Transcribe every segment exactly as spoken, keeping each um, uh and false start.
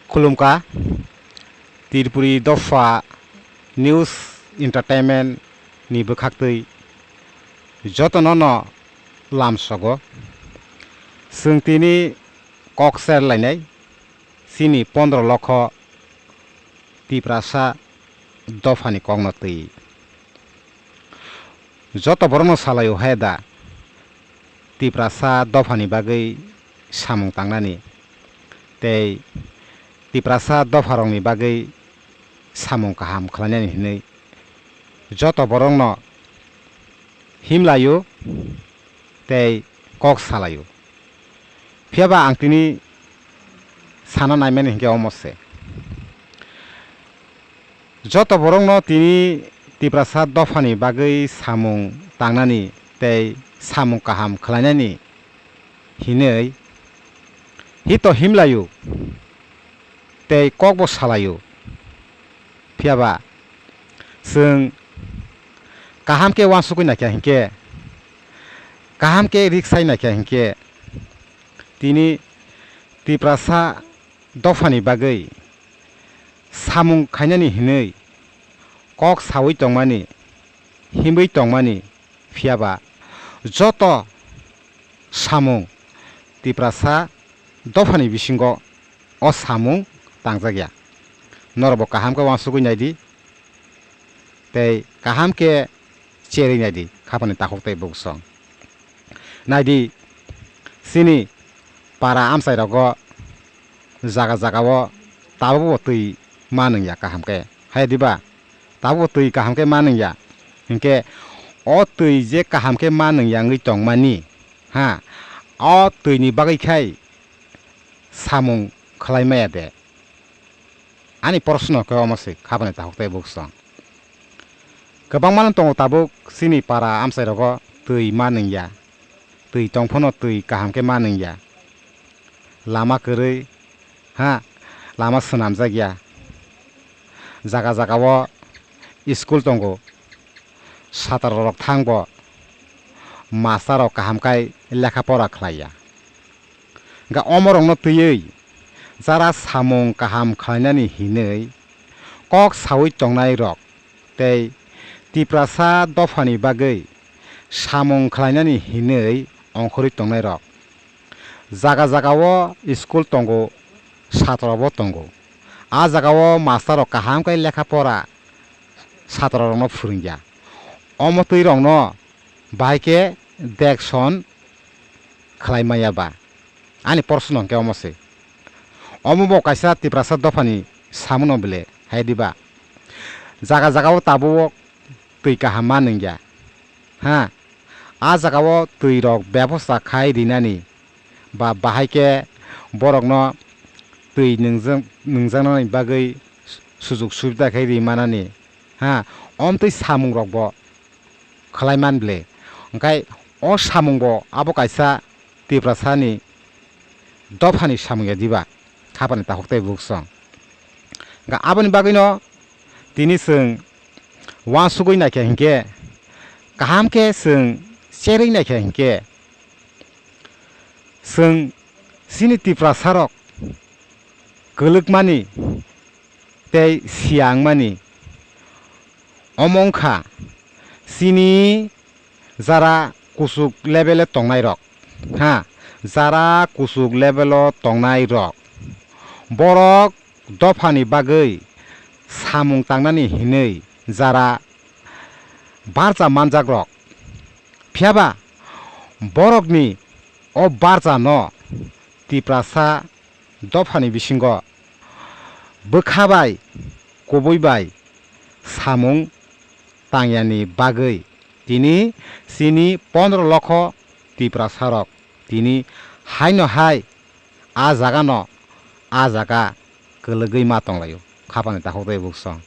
Khulumkha, Tripuri Dopha News Entertainment ni bwkhaktwi jotono no lamsogo. Chwng tini kok serlainai chini pondro lokho Tiprasa dophani kokno twi. Joto borokno salaio hai da Tiprasa dophani bagwi samung tangnani tei Tiprasa dopharokni bagwi samung kaham khlainani hinwi joto borokno himlaio tei kok salaio. Phiya ba ang tini sana naimani hinkhe omo se. Joto borokno tini Tiprasa dophani bagwi samung tangnani tei samung kaham khlainani hinwi hito himlaio tei kokbo salaio. Phiya ba chwng kaham khe uansugwi naikha hinkhe, kaham khe riksai naikha hinkhe, tini Tiprasa dophani bagwi samung khainani hinwi kok saui tongmani, himwi tongmani, phiya ba joto samung Tiprasa dophani bisingo o samung tangjakya. Norokbo kaham khe uansugwi naidi tei kaham khe cherwi naidi khapani takhuk tei buksong. Naidi, chini para amchairogo jaga jagao tabukbo twi ma nungya kaham khe. Hai diba? Tabukbo twi kaham khe ma nungya. Hinkhe o twi je kaham khe ma nungya wngwi tongmani, ha, o twini bagwi khai samung khlai maya de? Ani proshno khe omo se khapani takhuk tei buksong. Kwbangma no tongo tabuk chini para amchairogo twi ma nungya. Twi tong phano twi kaham khe ma nungya. Lama kwrwi, ha, lama swnamjakya. Jaga jagao school tongo. Satrorok thangbo master rok kaham khai lekha pora khlaiya. Hwnkhe omorokno twiwi jara samung kaham khlainani hinwi kok saui tongnairok tei Tiprasa dophani bagwi samung khlainani hinwi ongkhorwi tongnairok. Jaga jagao school tongo, satrabo tongo. A jagao master rok kaham khe lekha pora satrorokno phwrwngya. Omo twi rokno bahai khe dekson khlai maya ba? Ani proshno hwnkhe omo se. Omo bo kaisa Tiprasa dophani samuno bele hai diba? Jaga jagao tabuk twi kaham ma nungya. Ha, a jagao twi rok bebosta khai rinani ba bahai khe borokno twi nungjak-, nungjaknani bagwi sujuk subida khe ri manani. Ha, omtwi samung rokbo khlai man ble. Hwnkhe o samung bo abo kaisa Tiprasani dophani samung ya diba? Khapani takhuk tei buksong. Hwnkhe aboni bagwino tini chwng uansugwi naikha hinkhe, kaham khe chwng cherwi naikha hinkhe, chwng chini Tiprasarok kwlwkmani tei siyangmani omo wngkha chini jara kuchuk level o tongnairok, ha, jara kuchuk level o tongnairok, borok dophani bagwi samung tangnani hinwi jara barja manjakrok. Phiyaba borokni o barjano Tiprasa dophani bisingo bwkha bai kubui bai samung tangyani bagwi tini chini pondro lokho Tiprasarok tini haino hai a jagano a jaga kwlwgwi ma tonglaio. Khapani takhuk tei buksong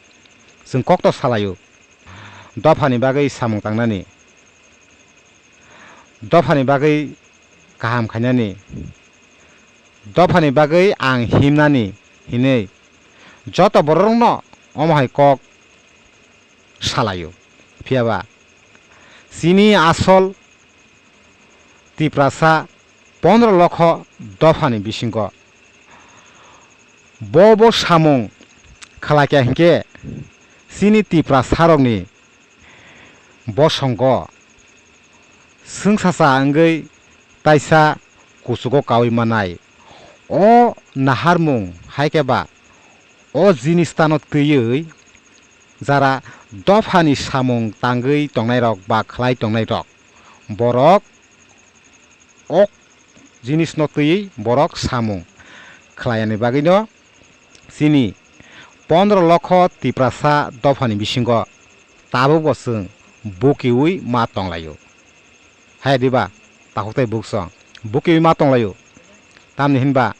chwng kokto salaio, dophani bagwi samung tangnani, dophani bagwi kaham khainani, dophani bagwi ang himnani hinwi joto bororokno omo hai kok salaio. Phiyaba chini asol Tiprasa pondro lokho dophani bisingo Bo bo samung khlai kha hinkhe chini Tiprasarokni bosongo swngsacha wngwi taisa kuchugo kaui manai. O naharmung hai khe ba o jinis tano twiwi jara dophani samung tangwi tongnairok ba khlai tongnairok, borok o jinisno twiwi borok samung khlaiyani bagwino chini pondro lokho Tiprasa dophani bisingo tabukbo chwng bukiui ma tonglaio. Hai diba? Takhuk tei buksong bukiui ma tonglaio. Tamni hinba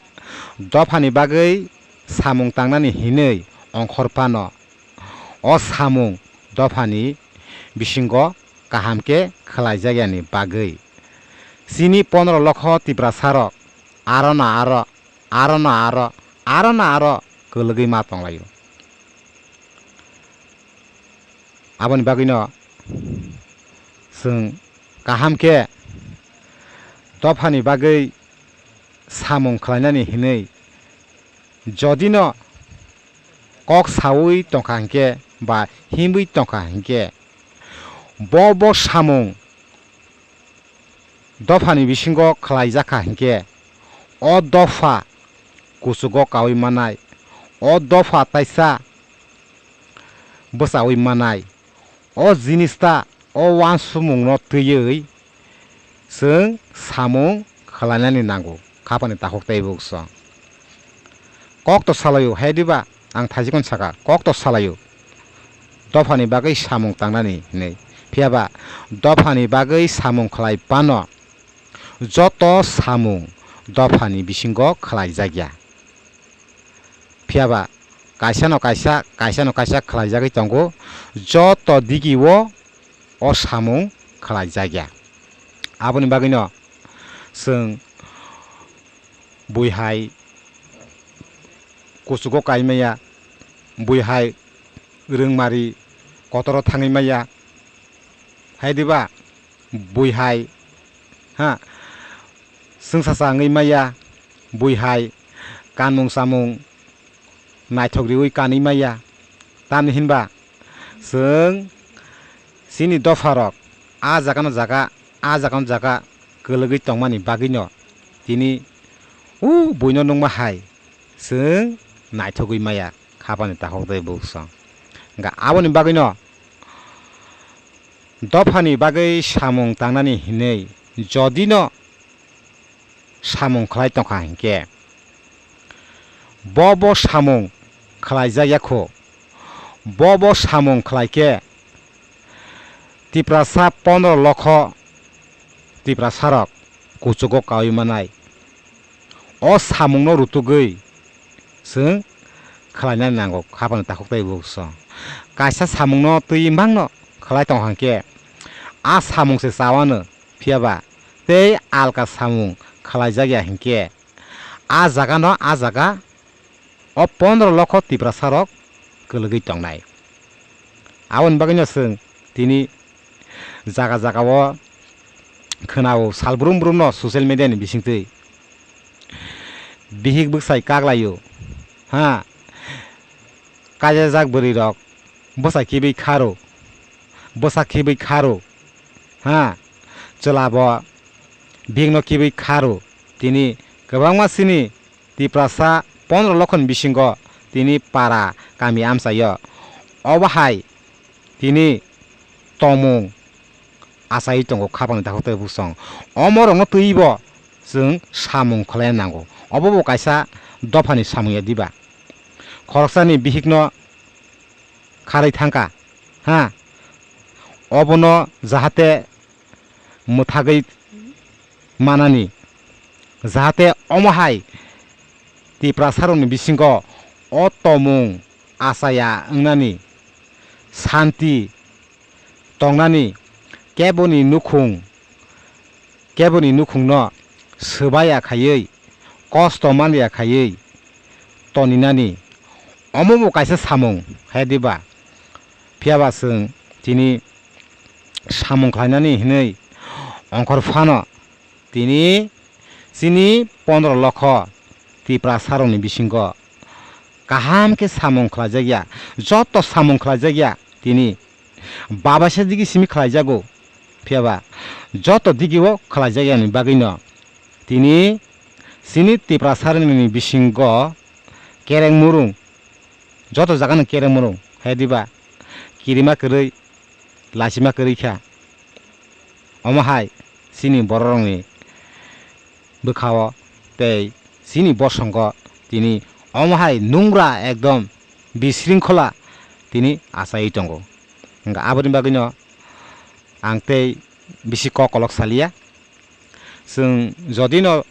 dophani bagwi samung tangnani hinwi ongkhor phano o samung dophani bisingo kaham khe khlaijakyani bagwi chini pondro lokho Tiprasarok aro no aro, aro no aro, aro no aro kwlwgwi ma tonglaio. Aboni bagwino chwng kaham khe dophani bagwi samung khlainani hinwi jodi no kok saui tongkha hinkhe ba himwi tongkha hinkhe, bo bo samung dophani bisingo khlaijakha hinkhe, o dopha kuchugo kaui manai, o dopha taisa bwchaui manai, o jinis ta o uansukmungno twiwi chwng samung khlainani nango, khapani takhuk tei buksong. Kok to salaio, hai diba? Ang thaisikno saka, kok to salaio. Dophani bagwi samung tangnani hinwi. Phiyaba dophani bagwi samung khlai phano joto samung dophani bisingo khlaijakya. Phiyaba kaisa no kaisa, kaisa no kaisa khlaijagwi tongo, joto digi o o samung khlaijakya. Aboni bagwino chwng bui hai kuchugo kaimaya, bui hai rwngmari kotoro thangwi maya, hai diba? Bui hai, ha, swngsacha wngwi maya, bui hai kanmung samung naithok riui kanwi maya. Tamni hinba chwng chini dopharok a jaga no jaga, a jaga no jaga kwlwgwi tongmani bagwino tini o buino nukma hai chwng naithogwi maya, khapani takhuk tei buksong. Hwnkha aboni bagwino dophani bagwi samung tangnani hinwi jodi no samung khlai tongkha hinkhe, bo bo samung khlaijakya kho. Bo bo samung khlai khe Tiprasa pondro lokho Tiprasarok kuchugo kaui manai. O samungno rutugwi chwng khlainani nango, khapani takhuk tei buksong. Kaisa samungno twi mangno khlai tong hwnkhe, a samung se chawano, phiyaba tei alka samung khlaijakya hinkhe, a jaga no a jaga o pondro lokho Tiprasarok kwlwgwi tongnai. Aboni bagwino chwng tini jaga jaga o khwnao sal brum brum no social media ni bisingtwi bihik bwsai kaklaio, ha, kaijajak bwrwi rok bwsa kibui kharo, bwsa kibui kharo, ha, chwla bo bihikno kibui kharo. Tini kwbangma chini Tiprasa pondro lokhon bisingo tini para kami amchaio. Obo hai tini tongmung achai tongo khapangni takhuk tei buksong. Omo rokno twibo chwng samung khlai nango. Obo bo kaisa dophani samung ya diba? Khoroksani bihikno kharwi thangkha, ha? Obono jahate mwthagwi manani, jahate omo hai Tiprasarokni bisingo o tomung achaya wngnani, santi tongnani, keboni nukhung, keboni nukhungno swbaiya khaiwi, kosto manliya khaiwi toninani, omo bo kaisa samung hai diba? Phiyaba chwng tini samung khlainani hinwi ongkhor phano tini chini pondro lokho Tiprasarokni bisingo kaham khe samung khlaijakya, joto samung khlaijakya tini babaisa digi simi khlaijago, phiyaba joto digio khlaijakya ni bagwino tini chini Tiprasani bisingo kereng murung, joto jagano kereng murung, hai diba kirima kwrwi, lachima kwrwi kha. Omo hai chini bororokni bwkhao tei chini bosongo tini omo hai nungra ekdom bisringkhola tini achaiwi tongo. Hwnkhe aboni bagwino ang tei bisi kok kolok saliya. Chwng jodino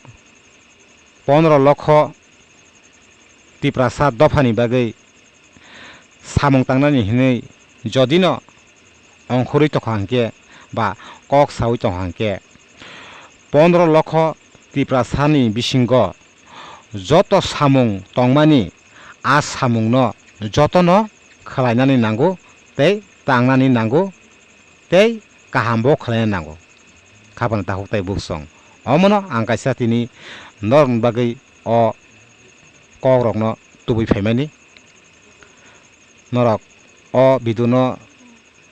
pondro lokho Tiprasa dophani bagwi samung tangnani hinwi jodino ongkhorwi tongkha hwnkhe ba kok saui tongkha hwnkhe, pondro lokho Tiprasani bisingo joto samung tongmani a samungno jotono khlainani nango tei tangnani nango tei kaham bo khlaina nango. Khapano takhuk tai buksong. Omono ang kaisa tini norokni bagwi o kokrokno tubui phaimani. Norok o video no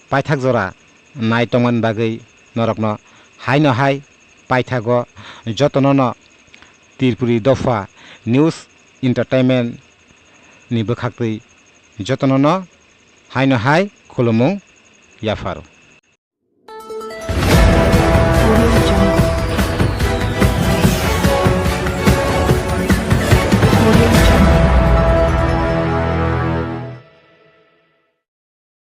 paithak jora nai tongmani bagwi norokno haino hai paithago jotono no Tripuri Dopha News Entertainment ni bwkhaktwi jotono no haino hai khulumung yapharo.